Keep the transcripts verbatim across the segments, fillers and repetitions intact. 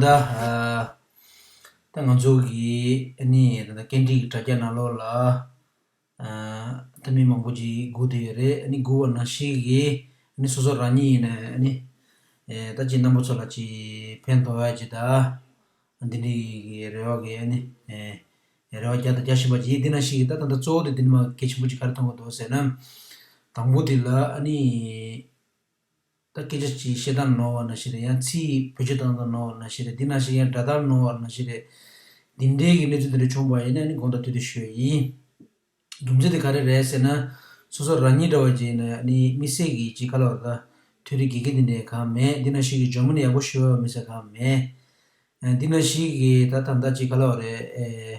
ད་ད་ང་ཚོ་གི་ཨ་ནི་ད་ལྟ་སྐད་འཕྲིན་གྱི་དྲ་རྒྱ་ནང་ལོགས་ལ་ཨ་ད་མི་མང་པོ་ཅིག་སྒུག་བསྡད་ཡོད་རེད། ཨ་ནི་སྒུག་པ་ནང་བཞིན་གྱི་ཨ་ནི་སོ་སོ་རང་ཉིད་ཡིན་ན་ཨ་ནི་ཨེ་ད་ཅིག་རྣམ་པ་ཚོ་ལ་ཅིག་ཕན་ཐོགས་ཡ་ཅིག་ད་འདི་འདྲའི་གི་རེ་བ་གི་ཨ་ནི་ཨེ་རེ་བ་རྒྱག་དང་རྒྱག་བཞིན་པ་ཅིག་འདི་ནང་བཞིན་གྱི་ད་ད་ལྟ་གཙོ་བོ་དེ་འདི་ནི་མ་གལ་ཆེན་པོ་ཅིག་ག་རེ་མཐོང་གི་འདུག་ཟེར་ན། དང་པོ་དེ་ལ་ཨ་ནི། ད་སྐད་ཆ་ཅིག་བཤད་སྟངས་ནོར་བ་ནང་བཞིན་རེད། ཡང་ཚིག་བེད་སྤྱོད་བཏང་སྟངས་ནོར་བ་ནང་བཞིན་རེད། འདི་ནང་བཞིན་ཡང་སྒྲ་དར་ནོར་བ་ནང་བཞིན་རེད། འདི་འདྲའི་གི་གནས་ཚུལ་འདི་འདྲ་བྱུང་བ་ཡིན་ན་ནི་དགོངས་དག་དུས་དུ་ཞུ་ཡ་ཡིན། རྒྱུ་མཚན་དེ་ག་རེ་རེད་ཟེར་ན། སོ་སོ་རང་ཉིད་འདྲ་བ་ཅིག་ཡིན་ན་ནི་དམིགས་བསལ་གྱི་ཅིག་ག་ལ་བ་ད་ཐོས་རིག་དགེ་རྒན་དེ་འདྲའི་གང་མེད། འདི་ནང་བཞིན་གྱི་ཇོ་མོ་ནི་ཡག་པོ་ཞུ་བ་མི་ཟེར་གང་མེད། ཨ་འདི་ནང་བཞིན་གྱི་ད་ད་ལྟ་ཅིག་ག་ལ་བ་རེད། ཨེ།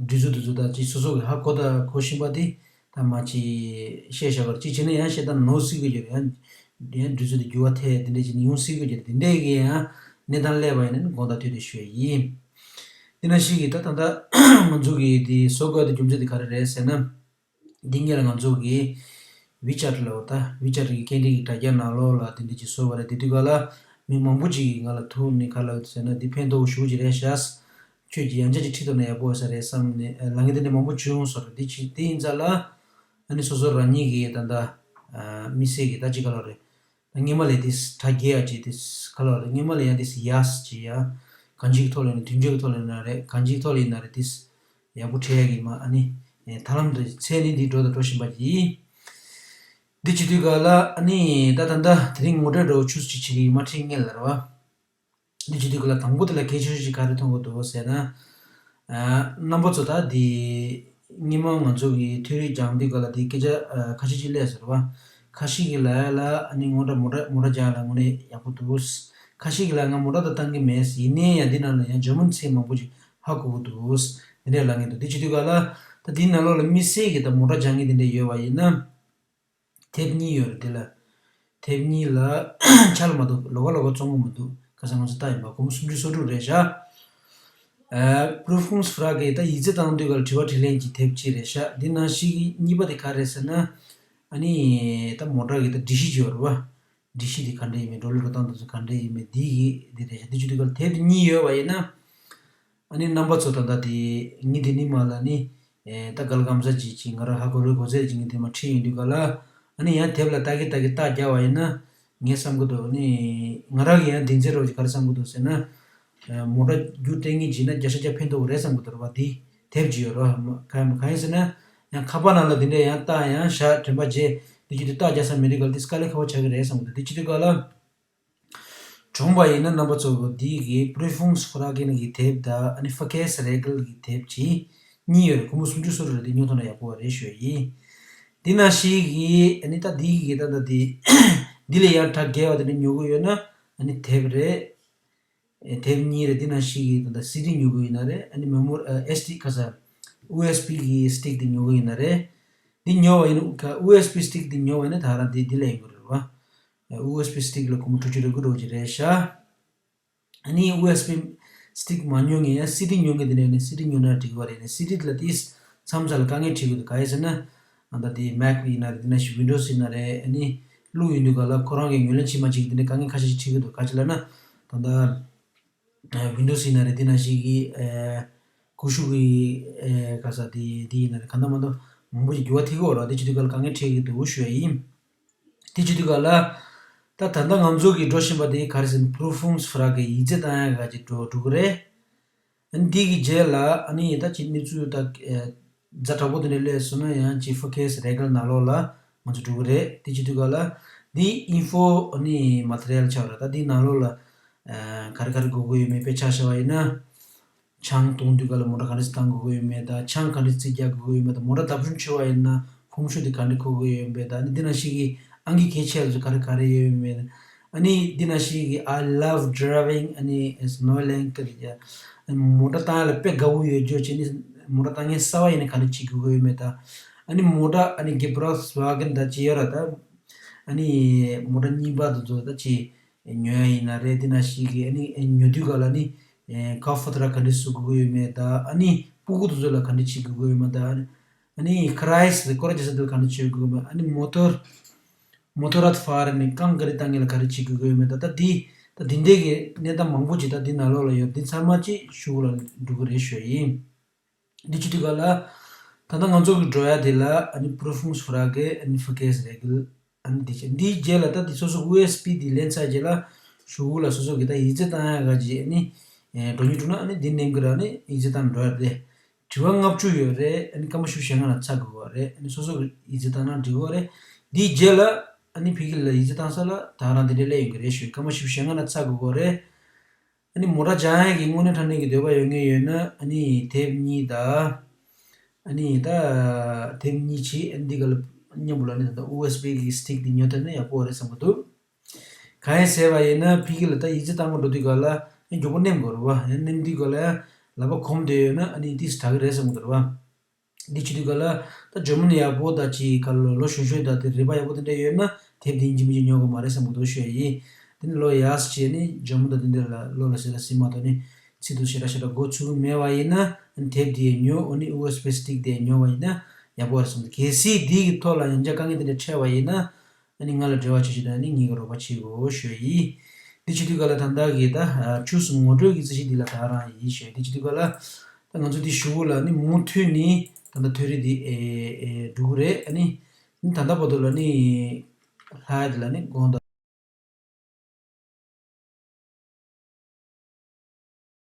འདི་ཚོ་འདི་ཚོ་ད་ཅིག་སོ་སོ་གི་ཧ་གོ་ད་གོ་བཞིན་པ་དེ་ད་མ་ཅིག་བཤད་བཞག་པར་ཅིག་བྱས་ན་ཡང་བཤད་སྟངས་ནོར་སྲིད་ཀྱི་ཡོད་རེད། ཡང་ཡང་འདི་ཚོ་དེ་འགྱུར་བ་ཐེབས་དེ་འདྲ་ཅིག་ཡོང་སྲིད་ཀྱི་ཡོད་རེད། དེ་འདྲས་ཀྱི་ཡང་གནས་སྟངས་སླེབས་པ་ཡིན་ན་ནི་དགོངས་དག་དུས་དེ་ཞུ་ཡ་ཡིན། འདི་ནང་བཞིན་གྱི་ད་ད་ལྟ་ང་ཚོ་གི་དེ་བཟོ་དགོས་དེ་རྒྱུ་མཚན་དེ་ག་རེ་རེད་ཟེར་ན། འདི་སྔོན་ལ་ང་ཚོ་གི་WeChat ལ་འོ་ད་WeChat གི་སྐད་འཕྲིན་གྱི་དྲ་རྒྱ་ནང་ལོགས་ལ་དེ་འདྲ་ཅིག་བཟོས་པ་རེད། དེ་དུས་ག་ལ་མི་མང་པོ་ཅིག་གིས་ང་ལ་ཐུག་ནས་ག་ལ་ཟེར་ན་འདི་ཕན་ཐོགས་ཤུགས་ཅིག་རེད་ཤག་ཁྱོད་ཀྱིས་ཡང་བསྐྱར་ཅིག་ཁྲིད་ཐུབ་ན་ཡག་པོ་ཟེར་རེད་བསམ་ནས་ལབ་མཁན་དེ་འདྲ་མང་པོ་བྱུང་སོང་རེད། དེ་ཅི་དེ་ཡིན་ཙང་ལ་ཨ་ནི་སོ་སོ་རང་ཉིད་ཀྱིས་ད་ལྟ་དམིགས་བསལ་གྱི་ད་ཅི་ག་ལ་རེད། སྔོན་མ་ལས་དེ་དྲ་རྒྱའི་ཡ་ཅིག་དེ་ག་ལ་རེད། སྔོན་མ་ལས་ཡང་དེ་ཡག་ཅིག་ཡ་གང་ཅིའི་ཐོག་ལ་ཡིན་ན་དུས་ཚོད་ཀྱི་ཐོག་ལ་ཡིན་ན་རེད། གང་ཅིའི་ཐོག་ལ་ཡིན་ན་རེད། དེ་ཡག་པོ་བྲལ་ཡ་གི་མ་ཨ་ནི་ད་ལམ་དུ་ཚད་ནི་འདི་འགྲོ་དང་འགྲོ་བཞིན་པ་ཡིན། འདི་བྱེད་དུས་ག་ལ་ཨ་ནི་ད་ད་ལྟ་དེ་རིང་ངོ་སྤྲོད་འདྲ་བོ་ཆུ་ཚོད་གཅིག་བྱེད་ཀྱི་ཡིན། མ་ཁྲིད་ངེས་ལ་རེད་བ། འདི་བྱེད་དུས་ག་ལ་དང་པོ་དེ་ལ་གལ་ཆེ་ཤོས་ཤིག་ག་རེ་མཐོང་གི་འདུག་ཟེར་ན། ཨ་རྣམ་པ་ཚོ་ད་འདི་སྔོན་མ་ང་ཚོ་གི་ཐོས་རིག་སྦྱང་དུས་ག་ལ་འདི་སྐད་ཆ་ཨ་ཁ་ཤས་ཅིག་སླེབས་ཟེར་བ། ཁ་ཤས་ཀྱིས་ལབ་ཡ་ལ་ཨ་ནི་ངོ་འདྲ་མོ་ཊ་མོ་ཊ་སྦྱང་ལ་དངོས་གནས་ཡག་པོ་འདུག་ཁ་ཤས་ཀྱིས་ལབ་ང་མོ་ཊ་ད་བཏང་གི་མེད། ཡིན་ནའི་ཡང་འདི་ནང་ལ་ཡང་འཇར་མན་ཚིག་མང་པོ་ཅིག་ཧ་གོ་གི་འདུག་འདི་འདྲས་ལབ་མཁན་འདུག་འདི་བྱེད་དུས་ག་ལ་ད་འདི་ནང་ལོགས་ལ་དམིགས་བསལ་གྱི་ད་མོ་ཊ་སྦྱང་མཁན་འདི་འདྲས་ཡོད་པ་ཡིན་ན། དེབ་གཉིས་ཡོད་རེད། དེ་ལ་དེབ་གཉིས་ལ་ཆ་ལ་མ་གཏོགས་ལོགས་ཀ་ལོགས་ཀ་བཙོང་གི་མི་འདུག་ཁ་སང་ང་ཚོ་ལྟ་ཡིན་པ་སྒོར་མོ་སུམ་ཅུ་སོ་དྲུག་རེད་ཤག་ཨ་Prüfungsfrage ད་ཡིག་ཚད་བཏང་དུས་ག་ལ་དྲི་བ་དྲིས་ལན་གྱི་དེབ་གཅིག་རེད་ཤག་འདི་ནང་བཞིན་གྱི་གཉིས་པ་དེ་ག་རེད་ཟེར་ན། ཨ་ནི་ད་མོ་ཊ་གི་ད་སྒྲིག་གཞི་ཅིག་ཡོད་རེད་བ། སྒྲིག་གཞི་དེ་ག་འདྲ་ཡིན་མིན་བགྲོ་གླེང་འགྲོ་སྟངས་དེ་ཚོ་ག་འདྲ་ཡིན་མིན་འདི་གི་འདི་རེད་ཤག་འདི་བྱེད་དུས་ག་ལ་དེབ་དེ་གཉིས་ཡོད་པ་ཡིན་ན། ཨ་ནི་རྣམ་པ་ཚོ་ད་ལྟ་དེ་ངས་དེ་ནི་མ་ལ་ནི་ཨེ་ད་གལ་གམ་ས་ཅིག་ཅིག་ང་རང་ཧ་གོ་རོགས་གོ་ཚད་ཅིག་ངས་དེ་མ་ཁྲིད་ཡོང་དུས་ག་ལ་ཨ་ནི་ཡང་དེབ་ལ་ལྟ་གི་ལྟ་གི་རྟགས་རྒྱག་པ་ཡིན་ན་ངས་བསམ་གི་འདུག་ཨ་ནི་ང་རང་གི་ཡང་དེ་ཚེ་རོགས་ཀྱི་ག་རེ་བསམ་གི་འདུག་ཟེར་ན། ཨེ་མོ་ཊ་རྒྱུ་སྤྲད་ངེས་ཅིག་ན་བརྒྱ་ཆ་བརྒྱ་ཕན་ཐོགས་རེད་བསམ་གི་འདུག་ར་བ། དེ་དེབ་ཅིག་ཡོད་ར་བ། ག་ག་ཡིན་ཟེར་ན་ཡང་ཁ་པར་ནང་ལ་དེ་འདྲ་ཡང་ལྟ་ཡང་བཞག་དྲན་པ་བརྗེད་དེ་ཅིག་དེ་རྟགས་རྒྱག་ས་མེད་དུས་ག་ལ་དེ་དཀའ་ལས་ཁག་པོ་ཆགས་ཀྱི་རེད་བསམ་གི་འདུག་དེ་ཅི་དུས་ག་ལ། གྲོངས་པ་ཡིན་ན་རྣམ་པ་ཚོ་འདི་གི་Prüfungsfragen གི་དེབ་དང་ཨ་ནི་Verkehrsregeln གི་དེབ་ཅིག་གཉིས་ཡོད་རེད། སྒོར་མོ་སུམ་ཅུ་སོ་དྲུག་རེད། དེ་ཉོ་ཐུབ་ན་ཡག་པོ་རེད་ཞུ་ཡ་ཡིན། འདི་ནང་བཞིན་གི་ཨ་ནི་ད་འདི་གི་ད་ད་འདི་འདི་ལས་ཡང་དྲ་རྒྱ་བ་དེ་འདྲ་ཉོ་གི་ཡོད་ན་ཨ་ནི་དེབ་རེད། ཨེ་དེབ་གཉིས་རེད། འདི་ནང་བཞིན་གི་ད་ད་སི་ཌི་ཉོ་གི་ཡིན་ན་རེད། ཨ་ནི་མེ་མོ་ཨ་ཨེས་ཌི་ག་ས་ཡུ་ཨེས་བི་གི་སི་ཊིག་དེ་ཉོ་གི་ཡིན་ན་རེད། འདི་ཉོ་བ་ཡིན་ན་ཡུ་ཨེས་བི་སི་ཊིག་དེ་ཉོ་བ་ཡིན་ན་ད་རང་འདི་འདི་ལ་ཡིན་དགོས་རེད་བ། ཡུ་ཨེས་བི་སི་ཊིག་ལ་སྒོར་མོ་དྲུག་ཅུ་རེ་དགུ་འགྲོ་གི་རེད་ཤག་ཨ་ནི་ཡུ་ཨེས་བི་སི་ཊིག་མ་ཉོ་མཁན་ཡང་སི་ཌི་ཉོ་མཁན་དེ་འདྲ་ཡིན་ན་སི་ཌི་ཉོ་ན་འགྲིག་གི་རེད། ཨ་ནི་སི་ཌི་ལ་དེ་མཚམས་མཚམས་ལ་དཀའ་ངལ་འཕྲད་ཀྱི་འདུག་ག་རེ་ཟེར་ན། ཨ་ད་དེ་མེག་ཡིན་ན་རེད། དེ་ནང་བཞིན་ཝིན་ཌོས་ཡིན་ན་རེད། ཨ་ནི་བླུག་ཡོང་དུས་ག་ལ་ཁོ་རང་གི་ངོས་ལེན་བྱེད་མ་བྱེད་ཀྱི་དེ་འདྲ་དཀའ་ངལ་ཁ་ཤས་ཤིག་འཕྲད་ཀྱི་འདུག་ག་ཅི་ལབ་ན་ད་ལྟ། ཝིན་ཌོས་ཡིན་ན་རེད། དེ་ནང་བཞིན་གྱི་ཨེ་ཀུ་ཤུ་གི་ཨེ་ག་ས་དེ་དེ་ཡིན་ན་རེད། གང་ལྟར་མ་གཏོགས་མང་པོ་ཞིག་འགྱུར་བ་ཐེབས་ཀྱི་ཡོད་རེད་བ། དེ་བྱེད་དུས་ག་ལ་དཀའ་ངལ་འཕྲད་ཀྱི་འདུག་ཞུ་ཡ་ཡིན། དེ་བྱེད་དུས་ག་ལ་ད་ད་ལྟ་ང་ཚོ་གི་འགྲོ་བཞིན་པ་དེ་ག་རེ་ཟེར་ན་Prüfungsfrage ཡིག་ཚད་བཏང་ཡ་ག་ཅིག་འགྲོ་འགྲོ་གི་རེད། ཨ་ནི་འདི་གི་རྗེས་ལ་ཨ་ནི་ད་ཅིག་གནས་ཚུལ་ད་ཨེ་ཛ་དྲག་པོ་དེ་འདྲ་སླེབས་སོང་ན་ཡང་ཅིག་Verkehrsregeln ནང་ལོགས་ལ་ང་ཚོ་འགྲོ་གི་རེད། དེ་བྱེད་དུས་ག་ལ་འདི་ཨིན་ཧྥོ་ཨ་ནི་མ་ཏེ་རི་ཡལ་ཆགས་རེད། ད་འདི་ནང་ལོགས་ལ་ཨ་ག་རེ་ག་རེ་དགོས་ཀྱི་ཡོད་མེད་དཔེ་ཆ་བཞག་པ་ཡིན་ན། ཆང་འཐུང་དུས་ག་ལ་མོ་ཊ་ག་འདྲས་བཏང་དགོས་ཀྱི་ཡོད་མེད་དང་། ཆང་ག་འདྲས་རྩིས་རྒྱག་དགོས་ཀྱི་ཡོད་མེད་དང་། མོ་ཊ་བརྡབ་གཞུང་ཆེ་བ་ཡིན་ན་ཧོམ་ཤུགས་དེ་ག་འདྲས་འཁོར་དགོས་ཀྱི་ཡོད་མེད་དང་། ཨ་ནི་འདི་ནང་བཞིན་གྱི་ཨང་ཀི་གལ་ཆེ་བ་ཚོ་ག་རེ་ག་རེ་ཡོད་མེད། ཨ་ནི་འདི་ནང་བཞིན་གྱི་I love driving ཨ་ནི་is no lenk ཨ་ནི་མོ་ཊ་བཏང་ཡ་ལ་དཔེ་དགའ་བོ་ཡོད་རྒྱུ་བྱས་ནས་མོ་ཊ་བཏང་མཁན་གསར་པ་ཡིན་ན་ག་འདྲས་བྱེད་དགོས་ཀྱི་ཡོད་མེད་དང་། ཨ་ནི་མོ་ཊ་ཨ་ནི་Gebrauchtwagen ད་ཅི་ཡོད་ར་ད། ཨ་ནི་མོ་ཊ་རྙིང་པ་དེ་ཚོ་ད་ཅི་ཉོ་ཡ་ཡིན་ན་རེད། དེ་ནང་བཞིན་གྱི་ཨ་ནི་ཉོ་དུས་ག་ལ་ནི་ཀ་ཕོ་ཏ་ར་ག་འདྲས་བཟོ་དགོས་ཀྱི་ཡོད་མེད་དང་། ཨ་ནི་སྤུ་གུ་དེ་ཚོ་ལ་ག་འདྲས་བྱེད་དགོས་ཀྱི་ཡོད་མེད་དང་། ཨ་ནི་ཁ་རེས་སྐོར་ར་རྒྱག་ས་དེ་ལ་ག་འདྲས་བྱེད་དགོས་ཀྱི་ཡོད་མེད། ཨ་ནི་མོ་ཏོར་མོ་ཏོར་རཱད་ཕ་ཧ་རན་ནི་རྐང་ག་རེ་བཏང་མཁན་ལ་ག་རེ་བྱེད་དགོས་ཀྱི་ཡོད་མེད་དང་། ད་འདི་ ད་འདི་འདྲའི་གི་གནས་སྟངས་མང་པོ་ཅིག་ད་འདི་ནང་ལོགས་ལ་ཡོད། འདི་ཚང་མ་ཅིག་ཤོག་གུ་ལ་འགྲོ་གི་རེད་ཞུ་ཡ་ཡིན། འདི་བྱེད་དུས་ག་ལ། ད་ལྟ་ང་ཚོ་གི་འགྲོ་ཡ་དེ་ལ་ཨ་ནི་Prüfungsfrage ཨ་ནི་Verkehrsregel ཨ་ནི་འདི་བྱེད། འདིའི་རྗེས་ལ་ད་འདི་སོ་སོ་ཨུ་ཨེས་པི་འདི་ལེན་ཚར་རྗེས་ལ་ཤོག་གུ་ལ་སོ་སོ་གི་ད་ཡིག་ཚད་བཏང་ཡ་ག་ཅིག་ཨ་ནི་འགྲོ་སྙིང་བྲོ་ན་ཨ་ནི་འདི་ནེམ་གི་ར་ཨ་ནི་ཡིག་ཚད་བཏང་འགྲོ་ཡ་རེད། དྲི་བ་ལྔ་བཅུ་ཡོད་རེད། ཨ་ནི་སྐར་མ་བཞི་བཅུ་ཞེ་ལྔ་ལ་ཚར་དགོས་པ་རེད། ཨ་ནི་སོ་སོ་གི་ཡིག་ཚད་བཏང་ན་འགྲིག་གི་རེད། འདིའི་རྗེས་ལ་ཨ་ནི་ཕ་གི་ལ་ཡིག་ཚད་བཏང་ས་ལ་ད་རང་དེ་འདྲས་སླེབས་ཡོང་གི་རེད་ཞུ། སྐར་མ་བཞི་བཅུ་ཞེ་ལྔ་ལ་ཚར་དགོས་པ་རེད། ཨ་ནི་མོ་ཊ་སྦྱང་ཡས་ཀྱི་དངོས་གནས་དྲང་གནས་ཀྱི་འདོད་པ་ཡོད་མཁན་ཡོད་ན་ཨ་ནི་དེབ་གཉིས་དང་། ཨ་ནི་ད་དེབ་གཉིས་བྱས་ཨ་ནི་འདི་ག་ལ་མཉམ་པོ་ལ་ཨ་ནི་ད་ལྟ་ཨུ་ཨེས་པི་གི་སི་ཊིག་འདི་ཉོ་ཐུབ་ན་ཡག་པོ་རེད་བསམ་གྱི་འདུག་གང་ཡིན་ཟེར་བ་ཡིན་ན་ཕ་གི་ལ་ད་ཡིག་ཚད་བཏང་གི་འགྲོ་དུས་ག་ལ་ཨ་ནི་མགྱོགས་པོ་ནེམ་དགོས་རེད་བ། ཨ་ནི་ནེམ་དུས་ག་ལ་ཡང་ལག་པ་གོམས་བསྡད་ཡོད་ན་ཨ་ནི་ཏིས་དྲག་གི་རེད་བསམ་གྱི་འདུག་རེད་བ། འདི་བྱེད་དུས་ག་ལ་ད་ཇར་མན་ཡག་པོ་དང་ཅིག་ག་ལ་ལོ་གཞོན་གཞོན་དང་དེ་རིག་པ་ཡག་པོ་དེ་འདྲ་ཡོད་ན་དེབ་དེ་ཡིན་གཅིག་མིན་གཅིག་ཉོ་དགོས་མ་རེད་བསམ་གྱི་འདུག་ཞུ་ཡ་ཡིན། དེ་ནི་ལོ་ཡག་ཅིག་ནི་ཇར་མན་དང་དེ་འདྲ་ལ་ལོ་ལ་ཟེར་ལ་ཟིན་མ་གཏོགས་ནི་ཚིག་ཏུ་ཞེ་དྲག་ཞེ་དྲག་མགོ་ཚོས་ཀྱི་མེད་པ་ཡིན་ན་དེབ་དེ་ཉོ། ཨ་ནི་ཨུ་ཨེས་པི་སི་ཊིག་དེ་ཉོ་བ་ཡིན་ན་ཡག་པོ་རེད་བསམ་གྱི་འདུག་གལ་སྲིད་དེ་གི་ཐོག་ལ་ཡང་བསྐྱར་དཀའ་ངལ་དེ་འདྲ་འཕྲད་པ་ཡིན་ན། ཨ་ནི་ང་ལ་འབྲེལ་བ་བྱེད་ཤིག་དང་ཨ་ནི་ངེད་ཀྱི་རོགས་པ་བྱེད་དགོས་ཞུ་ཡ་ཡིན། འདི་བྱེད་དུས་ག་ལ་ད་ལྟ་གི་ད་ཆུ་སུ་ངོ་སྤྲོད་ཀྱི་རྩིས་གཞི་འདི་ལ་ད་རང་ཡིན་ཞུ་ཡ། འདི་བྱེད་དུས་ག་ལ་ད་ང་ཚོ་འདི་ཞུ་གུ་ལ་ནི་མུ་མཐུད་ནི་ད་ལྟ་ཐོ་རེ་འདི་ཨེ་ཨེ་འགྲོ་གི་རེད། ཨ་ནི་ནི་ད་ལྟ་བར་དུ་ལ་ནི་ལྷ་ཡ་འདི་ལ་ནི་དགོངས་དག